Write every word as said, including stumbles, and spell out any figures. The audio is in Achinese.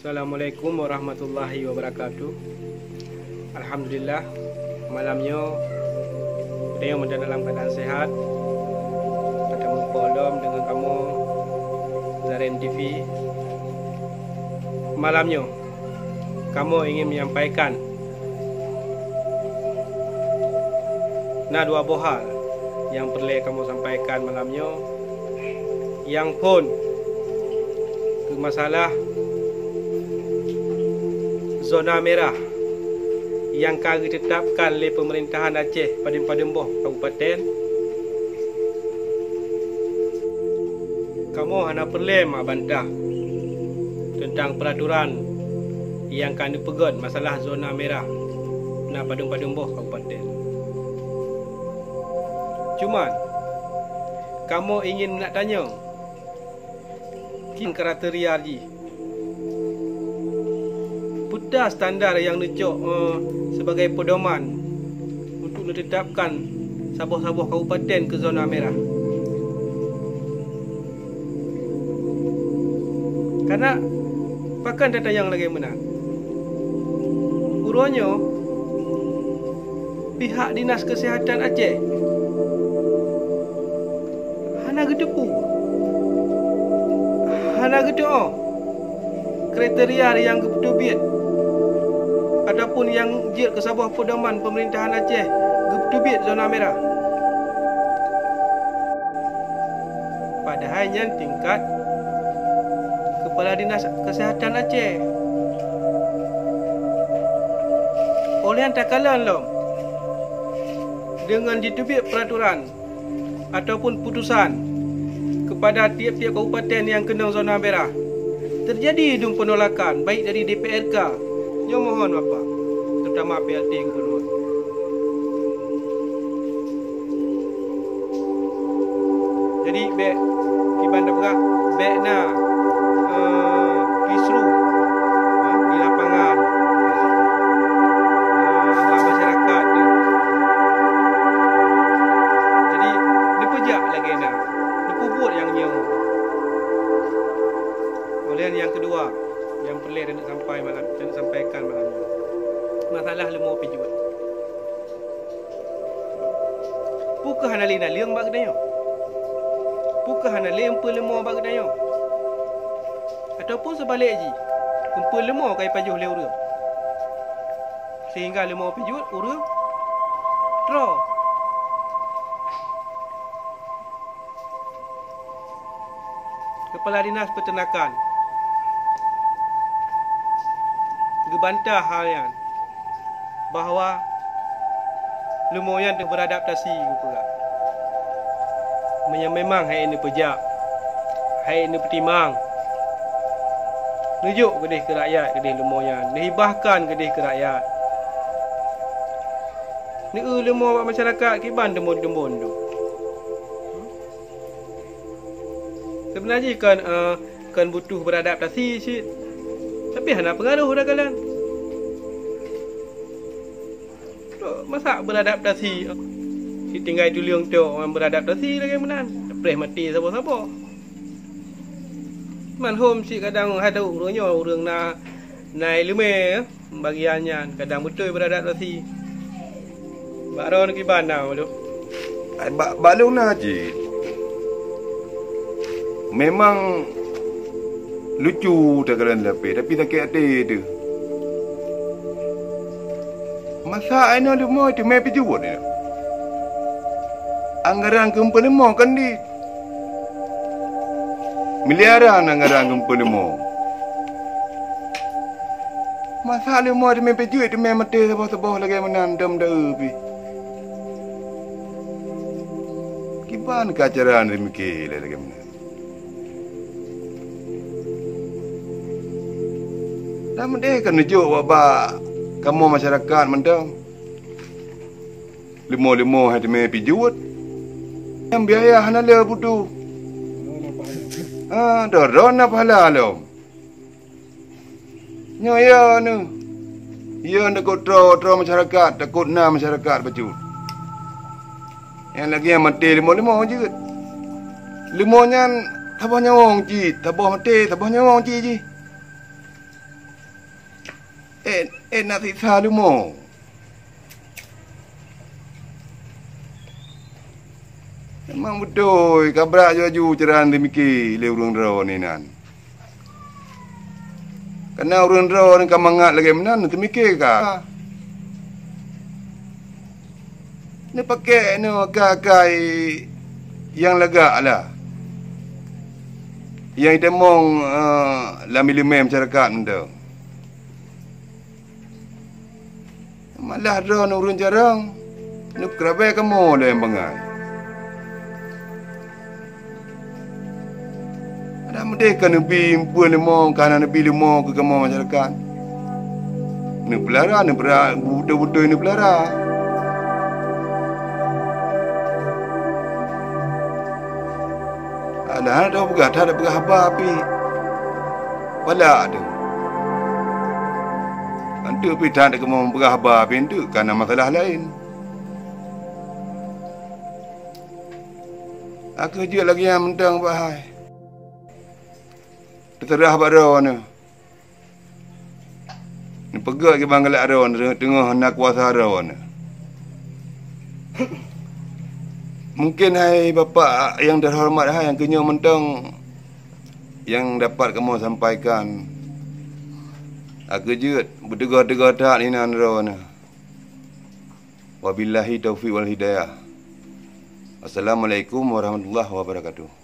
Assalamualaikum warahmatullahi wabarakatuh. Alhamdulillah, malam nyoe tanyoe meudan dalam keuadaan sehat. Ka tameurumpok lom deungon kamoe Zaren T V. Malam nyoe kamoe ingin menyampaikan na dua boh hal nyang peureulée kamoe sampaikan malam nyoe. Nyang phon keu masalah zona merah nyang ka geuteutapkan lé peumeurintah Aceh padum-padum boh kabupaten. Kamoe hana peureulée mak bantah teuntang peuraturan nyang ka neupeugét masalah zona merah na padum-padum boh kabupaten. Cuman, kamoe ingin meunak tanyong, kiban kriteria jih? Peue standar nyang neucok, eh, sibagai peudoman untuk neuteutapkan saboh-saboh kabupaten keu zona merah? Kana pakon tatanyong lagée meunan? Uroe nyoe, pihak Dinas Kesehatan Aceh hana geuteupeue, hana geuteu'oh kriteria nyang geupeuteubiet ataupun nyang jeuet keu saboh peudoman peumeurintahan Aceh geupeuteubiet zona merah. Padahai nyan tingkat Kepala Dinas Kesehatan Aceh. Óh lheueh nyan takalon lom, deungon jiteubiet peuraturan ataupun putusan kepada tieb-tieb kabupaten nyang keunong zona merah, teujadi dum peunolakan, baik dari D P R K. Nyoe mohon Bapak, terutama P L T Gubernur. Jadi, bék kiban tapeugah, bék na, eh, kisruh, ha, di lapangan, eh, lam masyarakat tu. Jadi, neupeujak lagée na, neupeubuet nyang nyoe. Kemudian nyang keudua, nyang peureulée taneuk sampai malam, taneuk sampaikan malam nyoe, masalah leumo pijuet. Peu kheueh hana lé naleueng bak geutanyoe? Peu kheueh hana lé eumpeuen leumo bak geutanyoe? Ataupun seubalek jih, eumpeuen leumo ka jipajoh lé ureuëng, sehingga leumo pijuet ureuëng troe? Kepala Dinas Peternakan geubantah hal nyan, bahwa leumo nyan teungoh beuradaptasi, geupeugah. Meunyoe memang hai neupeujak, hai neupeutimang, neujok keudeh keu rakyat keudeh leumo nyan, neuhibahkan keudeh keu rakyat. Neueu leumo bak masyarakat kiban teumbon-teumbon tu. Seubeuna jih kon, eh, kon butuh beuradaptasi cit, tapi hana peungaroh dah kalon. Trok masak beuradaptasi, eh, si tinggai tuleueng tok ngon beuradaptasi lagée meunan, preh maté saboh-saboh. Man hom cit kadang hai tahu ureuëng nyoe ureuëng na, na iéleumé, eh. Bagian nyan kadang beutôi beuradaptasi. Bak droeneuh kiban na ulôn. Ai, bak, bak lôn na cit. Memang lucu takalon lapée, tapi sakét até teuh. Masa inoe leumo teumé pijuet nyoe. Anggaran keu eumpeuen leumo kan di Miliaran anggaran keu eumpeuen leumo. Masa leumo teumé pijuet teumé maté saboh-saboh lagée meunan dom deuh pih. Kiban keu acara neumike lé lagée meunan? Dan meudeh ka neujok bak, bak kamoe masyarakat mantong. Leumo-leumo hai teumé pijuet. Nyang biaya hana le butuh. Ah, droe-droe na pahala lom. Nyoe ya neuh. Ya takot droe-droe masyarakat, takot na masyarakat bacut. Nyang lagée maté leumo-leumo jeuet. Leumo nyan saboh nyawöng cit, saboh maté, saboh nyawöng cit jih. Eh, eh, nak siksa leumo. Memang beutôi, ka brat laju-laju cara neumike lé ureuëng droe nyoe nan. Kareuna ureuëng droe nyoe ka mangat lagée meunan, neumike ka. Neupakée nyoe akai-akai nyang lagak lah. Nyang itamong, eh, lam iéleumé masyarakat mantong. Malah droe ureuëng carông, neupeukirabée kamoe lé nyang bangai. Adak meudeh ka neubi peue leumo, ka hana neubi leumo keu kamoe masyarakat. Neupeulara, neupeulara, beutôi-beutôi neupeulara. Alah, hana tapeugah, that peugah haba pih. Palak teuh. Anteuk pih that kamoe peugah haba pih anteuk, ka na masalah laén. Akhé jeuet lagée nyan mantong bah hai. Teuseurah bak droeneuh. Neupeugét kiban galak droeneuh, teungoh na kuasa droeneuh. Mungken hai Bapak nyang teuhoreumat hai, nyang keunyoe mantong nyang dapat kamoe sampaikan. Akhé jeuet, beuteugoh-teugoh that inan droeneuh. Wabillahi taufiq wal hidayah. Assalamualaikum warahmatullahi wabarakatuh.